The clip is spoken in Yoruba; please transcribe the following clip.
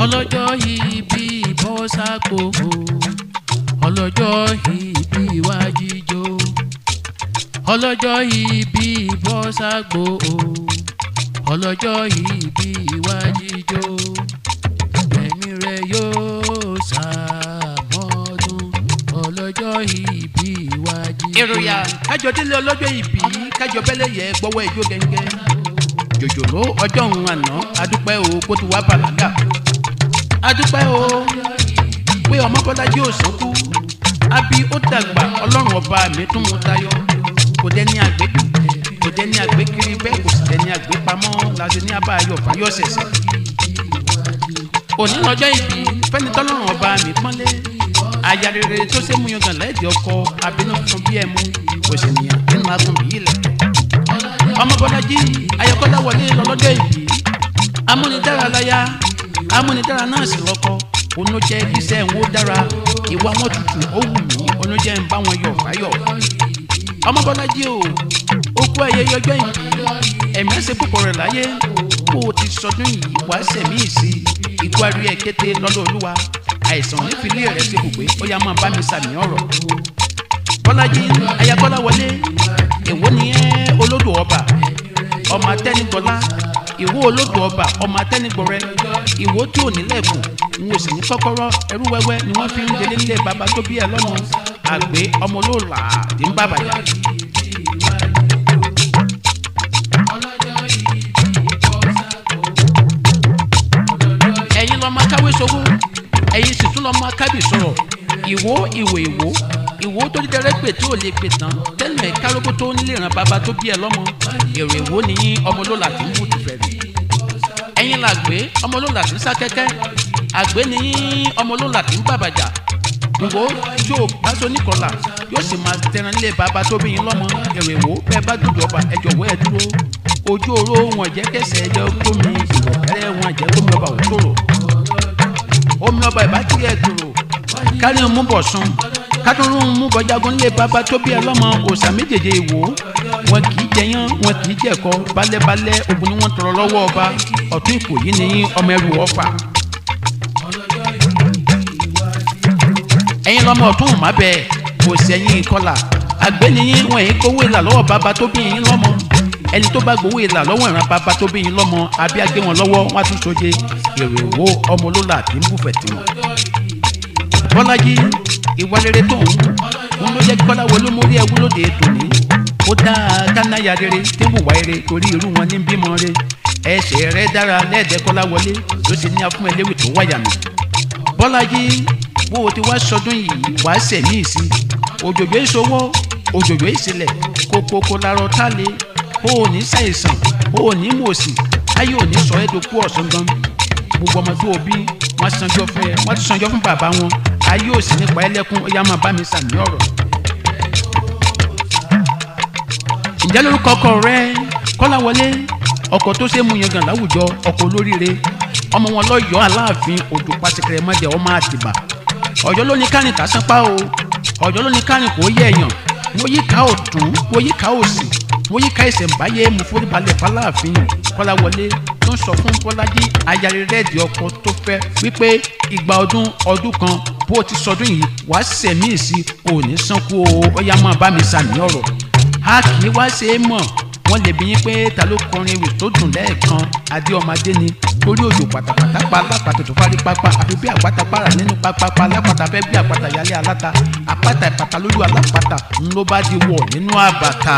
Ọlọ́jọ́ ìbí bọ́ sápò, ọlọ́jọ́ ìbí wá jíjó. Ọlọ́jọ́ ìbí bọ́ sápò, ọlọ́jọ́ ìbí wá jíjó. Ẹ̀mí rẹ̀ yóò ṣàmọ́dún, ọlọ́jọ́ ìbí wá jíjó. Èròyà kájọ délé ọlọ́jọ́ ìbí, kájọ bẹ́lẹ̀ yẹ gbọ́wọ́ ìjó gẹ́gẹ́. Jòjòló ọjọ́ òun àná, adúpẹ́ o kó ti wá bàlágà. Adúpẹ́ o pé ọmọ Bọ́lájí ò sọ́kú. Àbí ó dàgbà, ọlọ́run ọba mi tún mú tayọ. Kò dẹ́ni àgbéjù, kò dẹ́ni àgbékiri, bẹ́ẹ̀ kò sì dẹ́ni àgbépamọ́ láti ní abáyọ̀ fáyọ̀ ṣẹ̀ṣẹ̀. Òní lọ́jọ́ ìbí fẹ́ni tọ́lọ́run ọba mi pọ́nlé. Aya rere tó ṣe mú yangàn lẹ́ẹ̀dì ọkọ, abínú funfun bí ẹmu, kò sì níyàn nínú agun bí ilẹ̀. Ọmọ Bọ́lájí Ayọ̀kọ́lá wọlé lọ́lọ́jọ́ ìbí. Amúnidára láyà, amúnidára náà sì lọ́kọ. Onú jẹ́ kíṣẹ́ ń wó dára, ìwà wọn tutù ó wù mí, onú jẹ́ ń bá wọn yọ̀ fáyọ̀. Ọmọ Bọ́lájí o, ó kú ayẹyẹ ọjọ́ ìbí, ẹ̀mí ẹ̀sẹ̀ púpọ̀ rẹ̀ láyé. Kó o ti sọdún yìí, wàá sẹ̀mí ìsí, ikú arí ẹ̀ kété lọ́dọ̀ Olúwa. Àìsàn nífìlẹ̀ rẹ̀ ṣe bùgbé, ó yá máa bá mi sàmì ọ̀rọ̀. Bọ́lájí Ayọ̀kọ́lá wọlé, èwo ni ẹ́ olódò ọba, ọmọ atẹ́nigbọ́lá, ìwọ olódò ọba, ọmọ atẹ́nigbọrẹ, ìwọ tí ò nílẹ̀kùn, n ò sì ní kọ́kọ́rọ́, ẹrú wẹ́wẹ́ ni wọ́n fi ń délé nílé bàbá tó bí ẹ lọ́mọ, àgbẹ̀ ọmọ olóòlà tí ń bàbàjà. Ẹ̀yin lọ́mọ akáwé sowó, ẹ̀yin sì tún lọ́mọ akábì sọ̀rọ̀, ìwọ ìwò ìwò ìwò tó dídẹrẹ́ pè tí ò lè pè tán, tẹ́lẹ̀ ẹ̀ kárógó tó nílé ìran bàbá tó bí ẹ lọ́mọ, èrò ìwò nìyí ọmọ olóòlà tí ń bùtù fẹ̀rẹ̀. Ẹ̀yin làgbé ọmọ olóòlà tí ń sá kẹ́kẹ́, àgbé nìyí ọmọ olóòlà tí ń bàbàjà. Ìwò tí ò bá so níkọlà yóò sì máa tẹran nílé bàbá tó bí yín lọ́mọ, èrò ìwò bẹ́ẹ̀ bá dùdú ọba ẹjọ́ wẹ́ ẹ dúró. Ojú oró wọn jẹ́ kẹsẹ̀ ẹjọ́ gómi, ìwọ̀kẹ́rẹ́ wọn jẹ́ gómi ọba òtòrò. Omi ọba ìbá tiẹ̀ tòrò, kárí ń mú bọ̀ sun, kátóló ń mú bọ́jágun lé bàbá tó bí ẹ lọ́mọ, òòṣà méjèèjì ìwò wọn kì í jẹyán, wọn kì í jẹ̀kọ, balẹ̀balẹ̀ ogun ni wọ́n tọrọ lọ́wọ́ ọba. Ọ̀tún Ìkòyí ni ọmọ ẹrù ọ̀fà. Ẹ̀yin lọ́mọ ọ̀tún má bẹ́ẹ̀, kò sẹ́yìn ìkọlà, àgbẹ̀ nìyí wọn èyí kówó ìlà lọ́wọ́ bàbá tó bí yín lọ́mọ. Ẹni tó bá gbowó ìlà lọ́wọ́ ìran bàbá tó bí yín lọ́mọ, àbí agé wọn lọ́wọ́ wọn á tún soje. Èrò ìwò ọmọ olólà tí ń bùfẹ̀ tiwọn. Bọ́lájí ìwà rere tó ń wù, òun ló jẹ́ kí Kọ́lá wọlé mórí ẹwú lóde tòní. Ó dáa kánáyà rere tí ń hùwà rere torí irú wọn ní bímọ rere. Ẹsẹ̀ rẹ̀ dára lẹ́ẹ̀dẹ́ Kọ́lá wọlé ló sì ní afún ẹlẹ́wì tó wáyà mi. Bọ́lájí bó o ti wá sọdún yìí wàá sẹ̀mí ìsí. Òjòjò ìṣòwò, òjòjò ìṣẹ̀lẹ̀, kókókó larọ tá le. O ò ní ṣàìsàn, o ò ní mòsì, ayé ò ní sọ ẹ́ dokú ọ̀sán gan. Gbogbo ọmọ tó o bí, wọ́n sanjọ́ fún ẹ, wọ́n ti sanjọ́ fún bàbá wọn. Ayé ò sì nípa ẹlẹ́kún, ó yá máa bá mi sàmì ọ̀rọ̀. Ǹjẹ́ lórúkọ ọkọ rẹ Kọ́lá wọlé, ọkọ tó ṣe é mú yangàn láwùjọ, ọkọ olóríire, ọmọ wọn lọ́yọ̀ọ́ Aláàfin odò pàṣẹkẹrẹ mọ́jẹ ọmọ Àtìbà. Ọ̀yọ́ ló ní kárìn ká sánpá o, Ọ̀yọ́ ló ní kárìn kò yẹ èèyàn. Mo yí ká ọ̀tún, mo yí ká òsì, mo yí ká ìṣẹ̀ǹbáyé, mo forí balẹ̀ fáláàfin. Kọ́lá wọlé tó ń sọ fún Bọ́lájí ayarírẹ́ẹ̀dì ọkọ tó fẹ́ wípé ìgbà ọdún ọdún kan bó o ti sọdún yìí wàá sẹ̀mí ìsí, òní sánkú o, ó yá máa bá mi sàmì ọ̀rọ̀. A kì í wá ṣe é mọ̀, wọ́n lè bi yín pé ta ló kọrin ewì tó dùn lẹ́ẹ̀kan, adé ọmọdé ni torí òjò pátápátá pa alápàtà tó fárí pápá, àfi bí àpáta para nínú pápápá, alápàtà fẹ́ gbé àpáta yálé aláta, àpáta ìpàtà lójú alápàtà ń ló bá di wọ̀ nínú àbàtà.